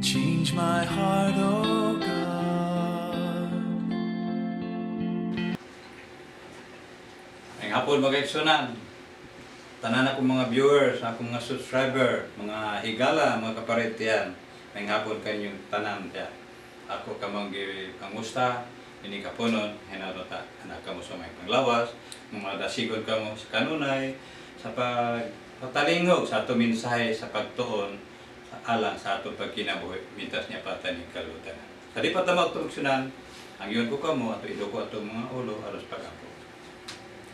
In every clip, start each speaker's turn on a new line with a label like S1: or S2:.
S1: Change my heart, oh God.
S2: Ang hapon, mga kaigsunan, tanan akong mga viewers, akong mga subscriber, mga higala, mga kaparetian, may hapon kanyong tanan diya. Ako kamong gipangusta, ini kapunon, hinarota, anak kamo sa may panglawas, mga dasigon kamo sa kanunay, sa pagpatalingog sa ato mensahe sa pagtuon, sa alang sa atong pagkinabuhi, mitas niya pataning kalutan. Sa di pa ta magtugsunan, ang iyon ko kamo, ato iduko atong mga ulo, aros pag-ampo.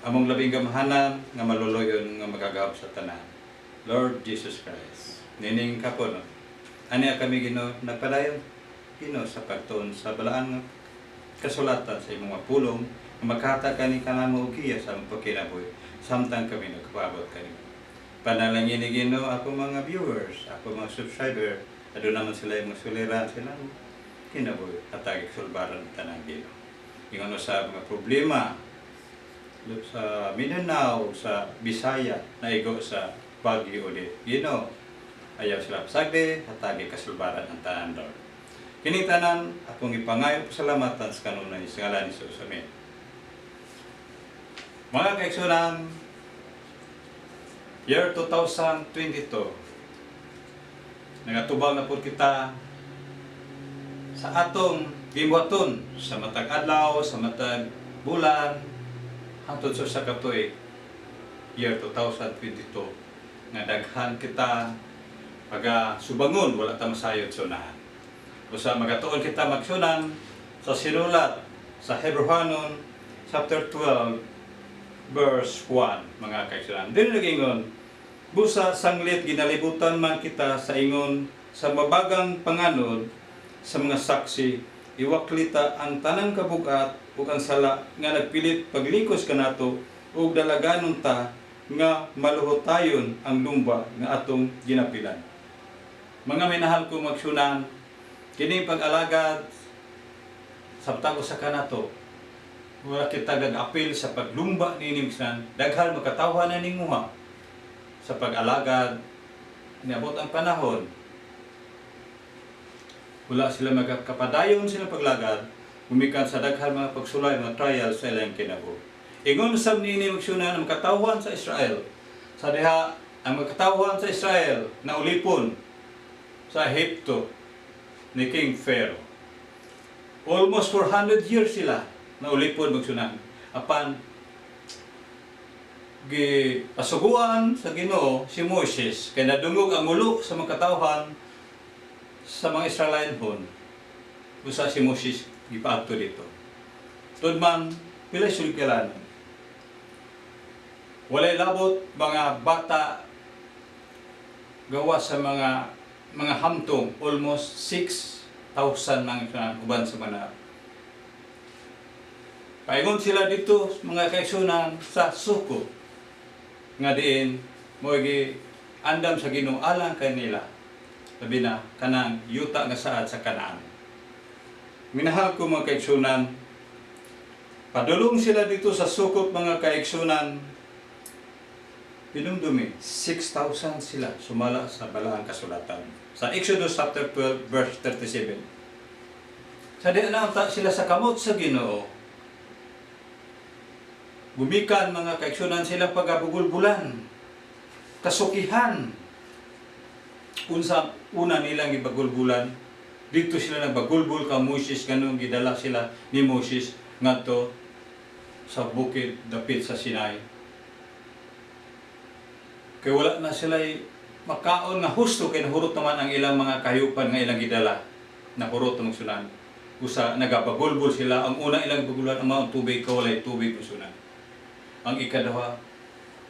S2: Among labing gamhanan nga maluluyon nga magagahom sa tanan, Lord Jesus Christ. Nining kapuno, ani kami, Ginoo, nagpadayon, Ginoo, sa pagtuon sa balaan nga kasulatan sa imong mga pulong nga maghatag kani kanamo og giya sa among pagkinabuhi samtang kami nagpaabot kanimo. Panalangin ni Ginoo ako mga viewers, ako mga subscriber, aduna naman sila yung mga suliran sila kinabuhi at sulbaran tanan, Ginoo. Ingon sa mga problema sa Mindanao, sa Bisaya, naigo sa Baguio ulit. Ginoo, ayaw sila pasagdi, hatagi kasulbaran ang tanan, Lord. Kini tanan, akong ipangayo pasalamatan sa kanunay sa ngalan ni Jesus. Amen. Mga kaigsunan, year 2022, nagatubang na po kita sa atong gibuhaton sa matag adlaw, sa matag bulan, hangtod sa katuig, year 2022, nga daghan kita paga subangon, wala ta masayod sa unahan. Usa magatuon kita magsunan sa sinulat sa Hebrehanon chapter 12 verse 1, mga kaigsunan. Dili nagingon, "Busa sanglit ginalibutan man kita sa ingon sa mabagang panganod sa mga saksi, iwaklita ang tanang kabugat ug ang sala nga nagpilit paglikos kanato ug dalaganon ta nga maluhotayon ang lumba nga atong ginapilan." Mga minahal ko magsunan, kini pag-alagad samtang usa ka nato wala kita gag-apil sa paglumba niini magsunan, daghan makatawhan na ninguha sa pag-alagad. Niabot ang panahon, wala sila magkapadayon sila paglagad gumikan sa daghan mga pagsulay, mga trials sa ilang kinabuhi. Ingon sab niini magsunan ang katawhan sa Israel sa diha ang mga katawhan sa Israel na ulipon sa Ehipto ni King Pharaoh. Almost 400 years sila na ulipon, magsunan. Apan gipasuguan sa Ginoo si Moises kay nadungog ang ulo sa mga katawhan sa mga Israelinhon. Usa si Moses gipaadto dito. Tudman pila sulkilan. Walay labot mga bata gawa sa mga hamtong almost 6,000 mga uban sa mga. Paingon sila dito, mga kaigsunan, sa Succoth nga diin mo gi andam sa Ginoo alang kanila, labi na kanang yuta nga saad sa Kanaan. Minahal ko mga kaigsunan, padulong sila dito sa Succoth, mga kaigsunan, pinumdumi 6,000 sila sumala sa balaang kasulatan. Sa Exodus chapter 12 verse 37. Sa di na unta sila sa kamot sa Ginoo, gumikan, mga kaigsunan, sila pagabugulbulan, kasukihan. Unsa una nilang gibagulbulan? Dito sila nagbagulbul ka Moses ganung gidala sila ni Moses ngadto sa bukid dapit sa Sinai. Kay wala na sila makaon nga husto kay nahurot naman ang ilang mga kahayupan nga ilang gidala. Nahurot ang magsunan. Usa nagabagulbul sila, ang una ilang bagulbulan ang maong tubig ka walay tubig, magsunan. Ang ikaduha,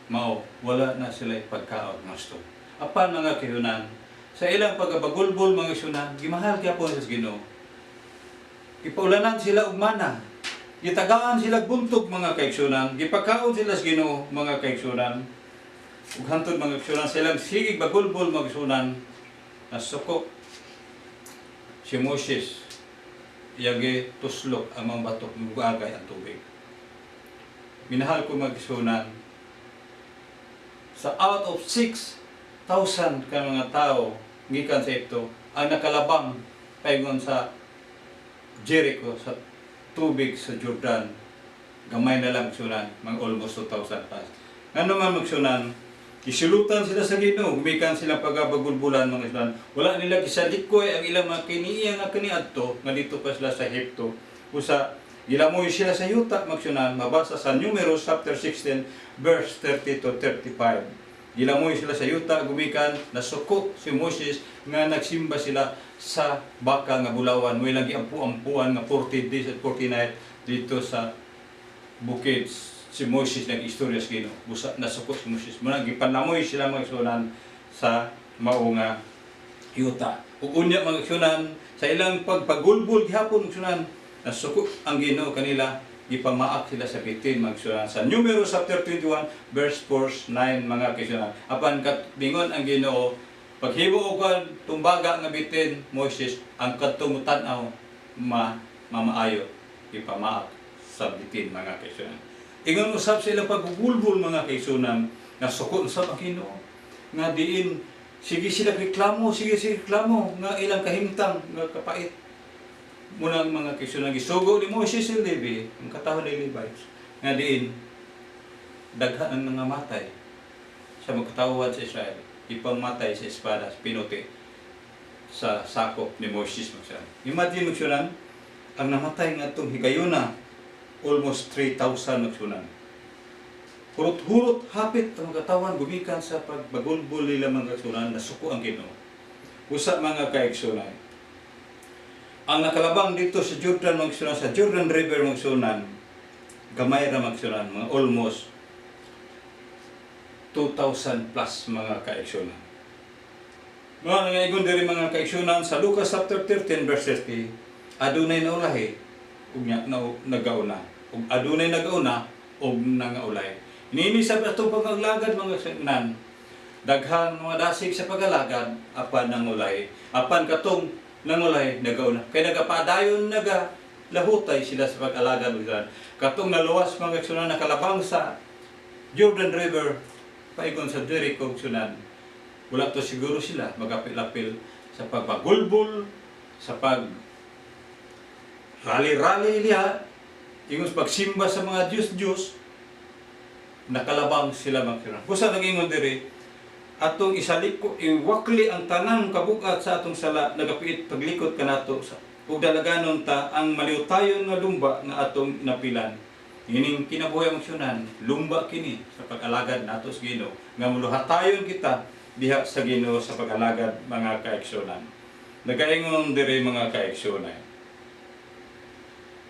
S2: mao wala na sila pagkaon gusto. Apan, mga kayunan, sa ilang pagabagulbul, mga sunan, gimahal gyapon sa Ginoo. Gipaulanan sila og mana. Gitagaan sila buntog, mga kaigsunan, gipakaon sila sa Ginoo, mga kaigsunan. Ug hantod, mga kaigsunan, silang sigig bagulbol, mga kaigsunan, nasuko si Moses, iyang tuslok ang mga batok, muagay ang tubig. Minahal ko mga kaigsunan, sa out of 6,000 ka mga tao gikan sa Ehipto. Ang nakalabang paingon sa Jericho, sa tubig sa Jordan, gamay na lang, igsuonan, mga almost 2,000 plus. Ngano man, mga igsuonan, gisulutan sila sa Ginoo, gumikan sila pagabagulbulan, mga igsuonan. Wala nila gisalikoy ang ilang mga kiniya nga kaniadto nga dito pa sila sa Ehipto. Usa gilamoy sila sa yuta, mga igsuonan, mabasa sa Numeros chapter 16 verse 30 to 35. Gilamoy sila sa yuta, gumikan nasuko si Moses nga nagsimba sila sa baka nga bulawan. Mo ilang giampu-ampuan nga 40 days at 40 night dito sa bukid si Moses nag-istorya sa Ginoo. Busa nasuko si Moses. Muna gipanlamoy sila, mga igsuonan, sa mao nga yuta. Ug unya, mga igsuonan, sa ilang pagpagulbul gihapon, mga igsuonan, nasuko ang Ginoo kanila, gipamaak sila sa bitin, mga igsuonan, sa Numeros chapter 21 verse 4 9, mga igsuonan. Apan katbingon ang Ginoo, "Paghimo og kan tumbaga nga bitin, Moses, ang kadtong tan-aw ma mamaayo." Gipamaak sa bitin, mga kaigsuonan. Ingon usab sila paggulbul, mga kaigsuonan, nasuko usab ang Ginoo nga diin sige sila reklamo, sige sila reklamo nga ilang kahimtang nga kapait. Munang, mga kaigsuonan, gisugo ni Moses si Levi, ang katawhan ni Levites, nga diin daghan ang nangamatay sa magkatawhan sa Israel, ipamatay sa espada, sa pinuti sa sakop ni Moses, magsunan. Imagine, magsunan, ang namatay nga itong higayuna, almost 3,000, magsunan. Hurot-hurot hapit ang mga katawan gumikan sa pagbagulbol nila, mga kaigsuonan, nasuko ang Ginoo. Usa, mga kaigsuonan, ang nakalabang dito sa Jordan, mga igsuonan, sa Jordan River, mga igsuonan, gamay ra, mga igsuonan, mga almost 2,000 plus, mga kaigsuonan. Mga nangaingon diri, mga kaigsuonan, sa Lucas chapter 13 verse 30, adunay naulahi ug nya na, nagauna ug adunay nagauna ug nangaulay. Niini sa atong pag-alagad, mga igsuonan, daghan mga dasig sa pag-alagad apan nangulay. Apan katong nangulay nagauna. Kay nagapadayon, naga lahutay sila sa pag-alagad, mga igsuonan. Katong naluwas, mga igsuonan, nakalabang sa Jordan River paigon sa Jericho, igsuonan. Wala to siguro sila magapil-apil sa pagpagulbul, sa pag rally-rally niya, ingon sa pagsimba sa mga Diyos-Diyos, nakalabang sila, mga igsuonan. Busa nagingon diri, atong isaliko, iwakli ang tanang kabugat sa atong sala, nagapiit paglikot kanato sa ug dalaganon ta ang maliutayon nga lumba nga atong napilan. Ining kinabuhi, mga igsuonan, lumba kini sa pag-alagad nato sa Ginoo nga muluhatayon kita diha sa Ginoo sa pag-alagad, mga kaigsuonan. Nagaingon diri, mga kaigsuonan,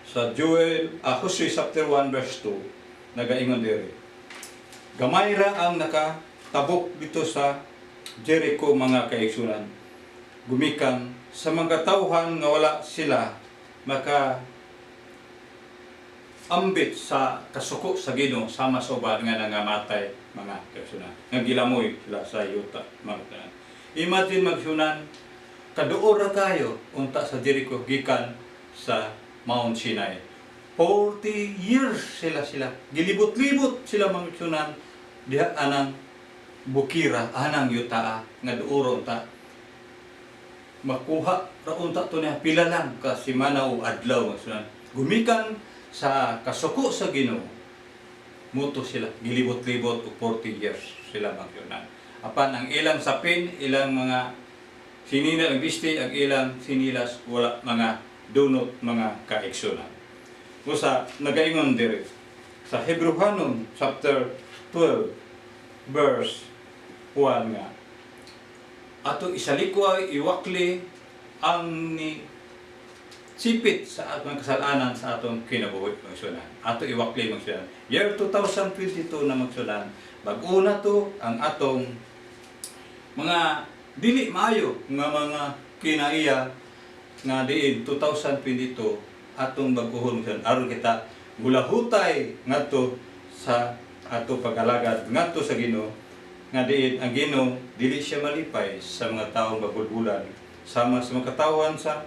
S2: sa Joel, Jose chapter 1 verse 2, nagaingon diri. Gamay ra ang nakatabok dito sa Jericho, mga kaigsuonan. Gumikan sa mga tawhan nga wala sila maka ambit sa kasuko sa Ginoo sama sa uban nga nangamatay, mga kaigsuonan. Nga gilamoy sila sa yuta, mga kaigsuonan. Imagine, mga igsuonan, kaduol ra kayo unta sa Jericho gikan sa Mount Sinai. 40 years sila sila. Gilibot-libot sila, mga igsuonan, diha anang bukira, anang yutaa nga duoron ta. Makuha ra unta to niya pila lang ka semana o adlaw, mga igsuonan. Gumikan sa kasuko sa Ginoo, muto sila gilibot-libot og 40 years sila, mga igsuonan. Apan ang ilang sapin, ilang mga sinila ang bisti, ang ilang sinilas wala mga dunot, mga kaigsuonan. Usa nagaingon diri sa Hebreohanon chapter 12 verse 1 nga ato isalikway, iwakli ang ni sipit sa atong kasalanan sa atong kinabuhi, mga igsuonan. Ato iwakli, mga igsuonan. Year 2022 na, mga igsuonan. Bag-o na to ang atong mga dili maayo nga mga kinaiya nga diin 2022 atong bag-ohon, mga igsuonan, aron kita gulahutay ngadto sa ato pag-alagad ngadto sa Ginoo nga diin ang Ginoo dili siya malipay sa mga taong bagulbulan sama sa mga katawan sa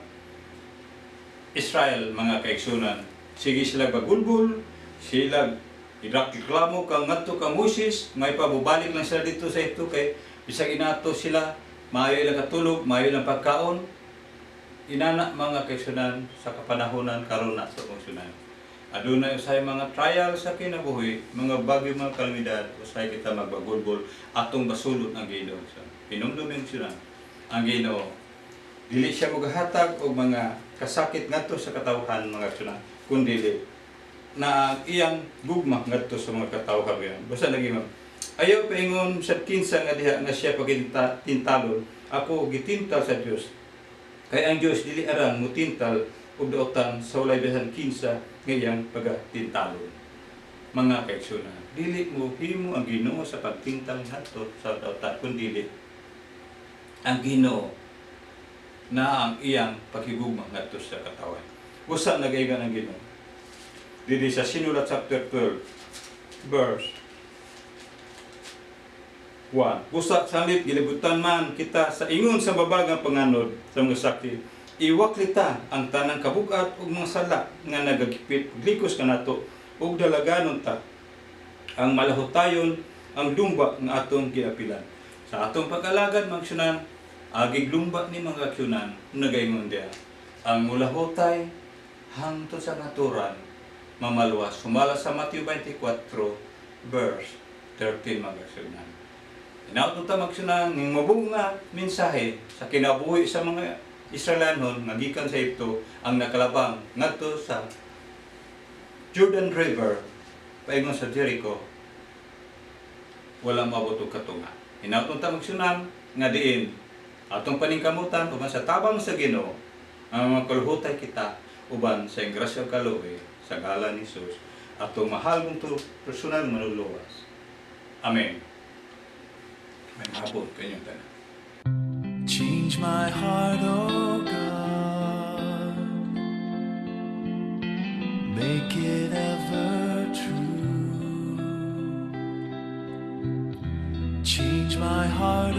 S2: Israel, mga kaigsuonan. Sige sila bagulbul, sila ireklamo kang ngadto kang Moses, may pabubalik lang sila dito sa ito kay bisag inato sila Maayo ilang katulog, maayo ilang pagkaon. Inana, mga kaigsuonan, sa kapanahonan karon na sa kaigsuonan. Adunay usahay mga trial sa kinabuhi, mga bagyo, mga kalamidad, usahay kita magbagulbol, atong basulon ang Ginoo. So, hinumdum yun ang Ginoo. Dili siya magahatag og mga kasakit ngadto sa katawhan, mga kaigsuonan, kundi na ang iyang gugma ngadto sa mga katawhan yan. Basta lagi, ma'am. Ayaw paingon sa kinsa nga diha nga siya paginta tintalon, ako gitintal sa Dios. Kay ang Dios dili arang mutintal og daotan sa walay bisan kinsa nga iyang pagatintalon. Mga kaigsuonan, dili mo himo ang Ginoo sa pagtintal ngadto sa daotan, kundi ang Ginoo na ang iyang paghigugma ngadto sa katawan. Usa nagaigan ang Ginoo. Dili sa Sinulat chapter 12 verse 1. Busa salit gilibutan man kita sa ingon sa babagang panganod sa mga sakit. Iwaklita ang tanang kabugat ug mga sala nga nagagipit ug likos kanato ug dalaganon ta ang malahutayon ang lumba nga atong giapilan. Sa atong pag-alagad, mga kaigsuonan, agig lumba ni, mga kaigsuonan, nagaingon diya. Ang mulahutay hangtod sa katuran mamaluwas. Sumala sa Matthew 24 verse 13, mga kaigsuonan. Hinaot ta, mga kaigsuonan, ning mabunga mensahe sa kinabuhi sa mga Israelanhon nga gikan sa Egypto ang nakalabang ngadto sa Jordan River paingon sa Jericho, wala moabot og katunga. Hinaot ta, mga kaigsuonan, nga diin atong paningkamutan uban sa tabang sa Ginoo ang mga kalhutay kita uban sa iyang grasya ug kaluoy sa ngalan ni Jesus, atong mahal mong personal manluluwas. Amen. Maayong hapon kanyong tanan.
S1: Change my heart, oh God. Make it ever true. Change my heart.